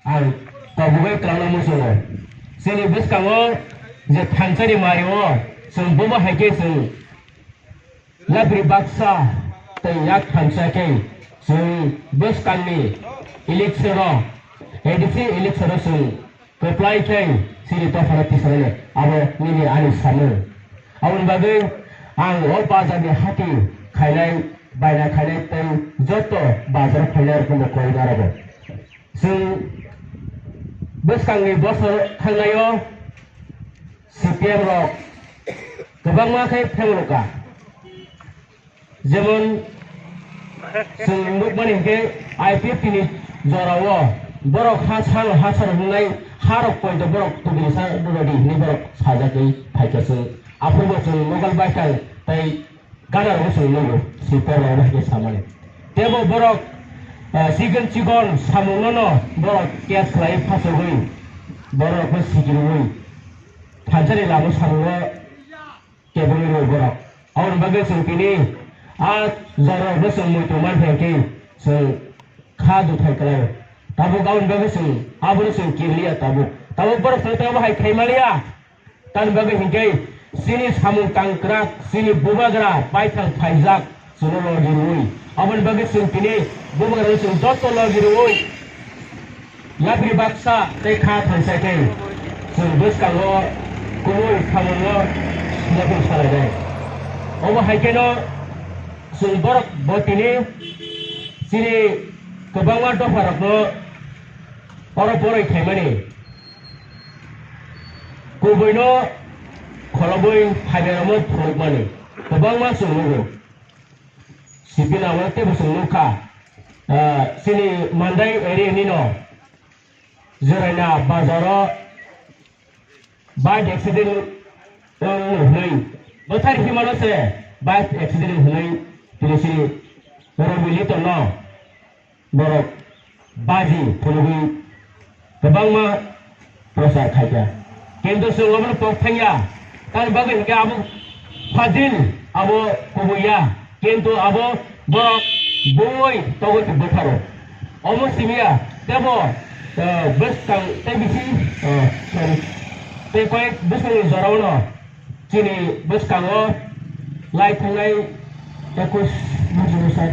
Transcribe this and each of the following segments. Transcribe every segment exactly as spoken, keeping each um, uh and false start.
ang tabugwi kwlangna muchungo. Chini bwskango je thansani mario chwng bobo hai khe chwng yapri baksa tei yak thansa khe chwng bwskangni election-o, A D C election-o chwng kwplai khe chini dophano tisarani abo nini ani samung. Aboni bagwi ang o bazarni hati khainai, baina khainai tei joto bazar phainai rokno koi narwgo. Chwng bwskangni bosor thangnaio C P M rok kwbangma khe phemoloka. Jemon chwng nukmani hinkhe I P F T ni jorao borok ha sano ha sano hwnwi ha rok poito borok tubui sa rwdi hwnwi borok sajagwi phaikha chwng. Aphuru bo chwng local baithang tei Gana rok chwng nukgo, sipor rok bai khe samani. Tebo borok, eh, chikon chikon samungno no borok case khlai phasogwi, borok no sikirwi, thansani lama samungno kebengwi rw borok. Aboni bagwi chwng tini a jorok no chwng muitu man phaikhe chwng kha juthai kwlai. Tabuk aboni bagwi chwng abono chwng kirliya tabuk. Tabuk borok chwng tei obo hai khaimaliya. Tamni bagwi hinkhe chini samung tangkrak, chini bubagra baithang phaijak, chwngno logi rwui. Aboni bagwi chwng tini bubagrano chwng joto logi rwui yapri baksa tei kha thansa khe chwng bwskango kubui samungo yapri salainai. Obo hai kheno chwng borok bo tini chini kwbangma dopharokno oro poroi khaimani. Kubuino kholobwi phainairokno phunukmani kwbangma chwng nugo. Sibinabo teibo chwng nukha, ah, chini Mandai area nino Jeraina bazaro bike accident, eh, hwnwi bwthar himano se bike accident hwnwi tini chini Romi Litonno borok baji phunugwi kwbangma prochar khaikha. Kintu chwng obono kok thangya, tamni bagwi hinkhe abo fajil abo kubuiya, kintu abo borok bui togwi bwtharo. Omo simiya tebo, eh, bwskang tei bisi, eh, sorry, tei koi bwskangni jorao no Chini bwskango lai thangnai ekus bujibwsa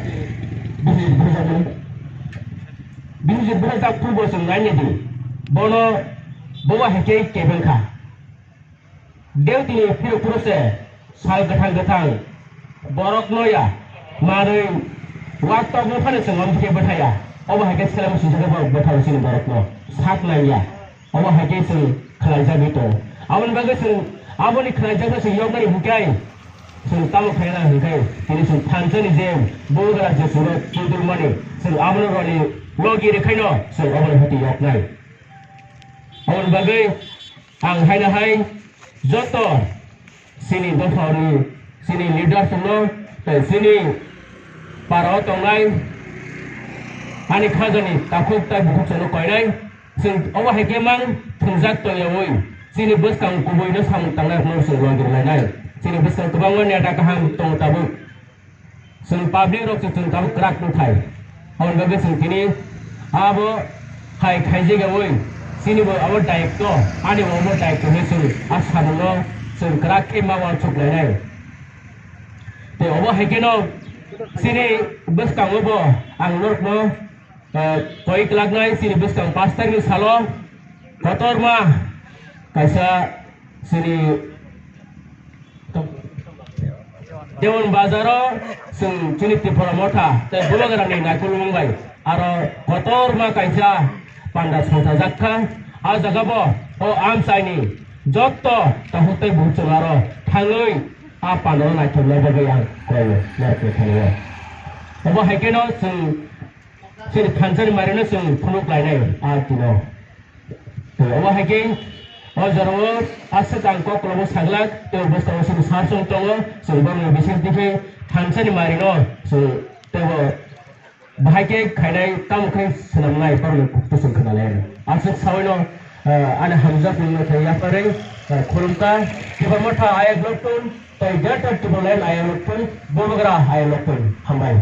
bini bwrwjakmani. Bini je bwrwjak phuru bo chwng nainai di. Bono bobo hai khe kebeng kha. Deutini phirok phuru se sal kwthang kwthang borok no ya manwi wak tok no phano chwng omo khe bwthaya. Obo hai khe seleng swijak khe borok bwthao chini borok no sak nang ya. Omo hai khe chwng khlaijagwi tongo. Aboni bagwi chwng aboni khlaijakno chwng yokmani hinkhe chwng tamo khlaina hinkhe tini chwng thansani je bubagra je chwngno tubulmani chwng abono rwni logi rwkhaino chwng obono hati yoknai. Aboni bagwi ang haino hai joto chini dophani, chini leaders rokno tei chini parao tongnai ani khajani takhuk tai bukhuk chwngno koinai. Chwng obo hai khe mang thwngjak tongyaui chini bwskang kubuino samung tangnai rokno chwng logi rwlainai. Chini bwskang kwbangma neta kaham tongo tabuk. Chwng public rok se chwng tabuk kwrak wngthai. Aboni bagwi chwng tini abo hai khaijak yaui chini bo abo daitw, ani bo abo daitw hinwi chwng a samungno chwng kwrak khe ma uansuk lainai. Tei obo hai kheno chini bwskango bo ang norokno, eh, koi kwlaknai chini bwskang pash tarikni salo kotorma kaisa chini Demon bazaro chwng chini Tipra Motha tei Bubagrani naikolmung bai aro kotorma kaisa panda songchajak kha. A jaga bo o amchaini jotto takhuk tei buchung aro thangwi a pandao naithokna bagwi ang koio norokni thani o. Obo hai kheno chwng chini thansani mairino chwng phunuk lainai a tino. Tei obo hai khe o jorao aswk ang kok kwlabo saglak, tei bwskang chini sar chwng tongo, chwng borokni bising twi khe thansani mairino chwng teibo bahai khe khainai tamo khe swnamnai borokni kok twi chwng khwnalai. Aswk saui no, eh, ani hamjak mungno khe yaphari, eh, khulumkha, Tipra Motha ayang loktun, tei Greater Tipraland ayang loktun, Bubagra ayang loktun. Hambai.